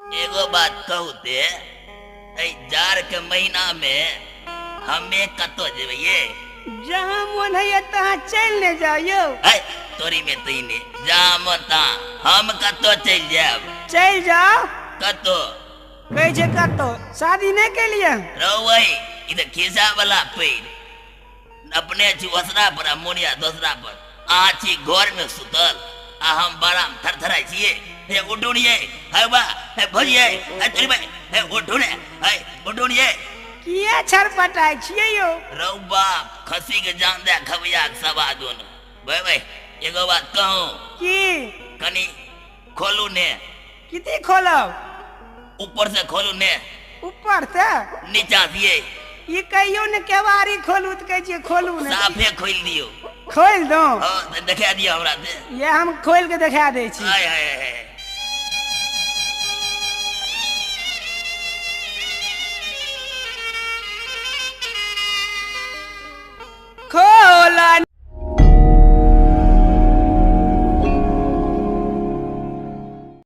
एगो बात कहू ते, एहि जाड़ के महीना में हमे कतौ जेबै ये? जहाँ मोन होइए तहाँ चलि ने जाउ यौ। है तोरी में तैने जा मन ता, हम कतौ चलि जायब? चलि जाउ। कतौ? कहै छै कतौ। शादी नहि केलियै? रौबै ई तऽ खिस्सा वाला पैर। अपने छी ओसरा पर आ मोनिया दोसरा पर। अहाँ छी घर में सुतल आ हम बाराम थरथराइ छियै। हे उठू ने ये, हे बा, हे भजियै, हे तोरी भाई, हे उठू ने, हे उठू ने ये। किया छरपटाइ छियै यौ? रौ बाप, खस्सी के जान दे खबिया के सवा दुन। भाई एगो बात कहूं? की? कनी खोलू ने। कथी खोलब? ऊपर से खोलू ने। ऊपर से? नीचा दिए। ई कहियो ने केवाड़ी खोलू तऽ कहै छियै खोलू ने। साफे खोलि दियौ। खोलि दौ? हँ, तऽ देखा दियौ हमरा से। इएह हम खोलि के देखा दै छी। हाय हाय हाय।